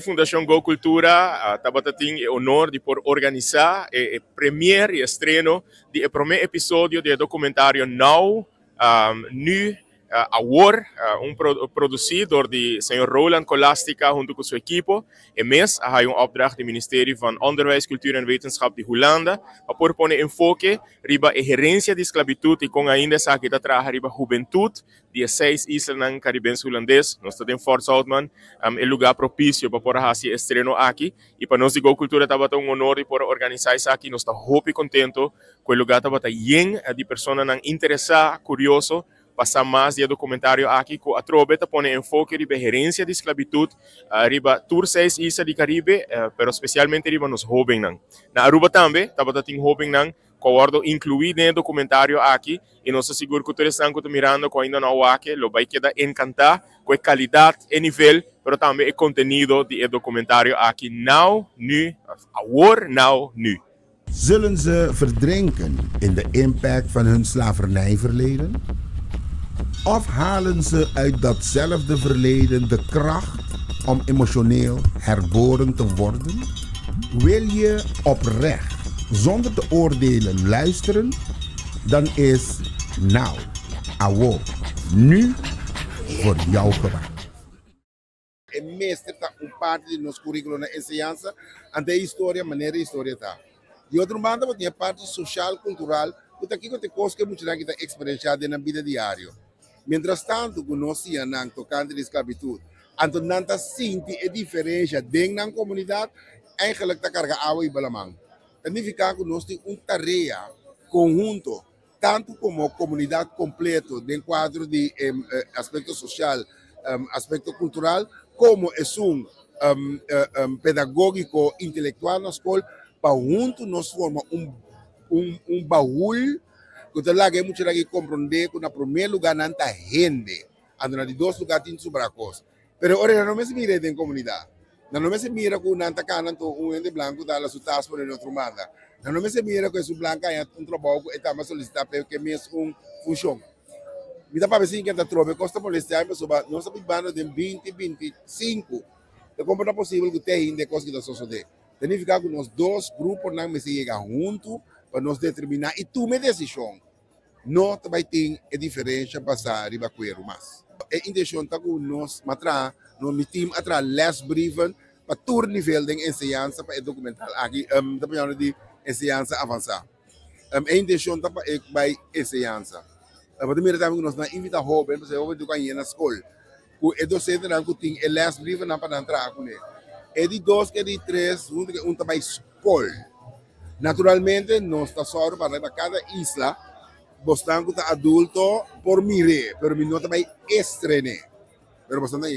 Fundashon Go Cultura tabata tin e honor di por organisá e premier i estreno di e promé episodio di e dokumentario Now, Nu, Awor, un produsí dor di señor Roland Colastica huntu ku su ekipo. E mes a haya un opdracht di Ministerio van Onderwijs, Cultuur en Wetenschap di Hulanda pa por pone enfoke riba e herensia di sklabitut i kon ainda esaki ta traha riba hubentut di e seis islanan Karibense Hulandes. Nos ta den Fort Zoutman, e lugá propisio pa por a hasi e estreno aki. I pa nos di Go Cultura tabata un honor di por a organisá esaki. Nos ta hopi kontento ku e lugá tabata yen di personanan interesá, kurioso pa sa mas di e dokumentario aki ku atrobe ta pone enfoke riba e herensia di sklabitut riba tur seis isla di Karibe, pero spesialmente riba nos hóbennan. Na Aruba tambe tabata tin hóbennan ku a wòrdu inkluí den e dokumentario aki i nos ta sigur ku tur esnan ku ta mirando ku ainda no a wak lo bai keda enkantá ku e kalidat, e nivel, pero tambe e kontenido di e dokumentario aki Now, Nu, òf Awor, Now, Nu. Zullen ze verdrinken in de impact van hun slavernijverleden? Of halen ze uit datzelfde verleden de kracht om emotioneel herboren te worden? Wil je oprecht, zonder te oordelen, luisteren? Dan is Now, Awo, Nu voor jou gemaakt. E mester ta un parti di nos curriculo na enseñansa, ante e historia manera e historia ta. Di otro banda bo tin e parti social cultural cu ta kico ta e cos cu e muchanan aki ta experiencia den nan bida diario. Mientras tanto cu nos siña nan tocante di sclavitud, anto nan ta sinti e diferencia den nan comunidad, eigenlijk ta carga awa y balaman. Ta nifica cu nos tin un tarea conhunto tantu komo komunidat kompleto den kuadro di e aspekto sosial, aspekto kultural, komo esun pedagógiko, intelektual na skol, pa huntu nos forma un un bahul ku ta laga e muchanan aki komprondé ku na promé lugá nan ta hende, anto na di dos lugá tin sobra kos. Pero ora nan no mester mira den komunidat. Nan no mester mira ku nan ta kana anto un hende blanku ta hala su tas pone den otro banda. Nan no mester mira ku esun blanku haña un trabou ku e tamba solisitá p'e ke mes un funshon. Mi ta papia sin kenta trobe kos ta molestiá mi pasobra nos ta bibando den 2025. Ta kon por ta posibel ku te ainda e kos ki ta sosodé? Ta nifiká ku nos dos gruponan mester yega huntu pa nos determiná i tuma e desishon. No ta bai tin e diferensha basá riba kueru mas. E intenshon ta ku nos a traha, nos mi tim a traha lesbrieven pa tur nivel den enseñansa pa e dokumental aki, ta pañando di enseñansa avansá. E intenshon ta pa e bai enseñansa. Bo ta mira tambe ku nos nan invitá hóben, pasobra e hóben tin ku a yena skol, ku e dosentenan ku tin e lesbrievennan pa nan traha kuné. E di dos ku e di tres huntu ku e un ta bai skol. Naturalmente nos ta sòru pa riba kada isla bosnan ku ta adulto por mir'é, pero mi no ta bai estren'é. Pero bosnan ta.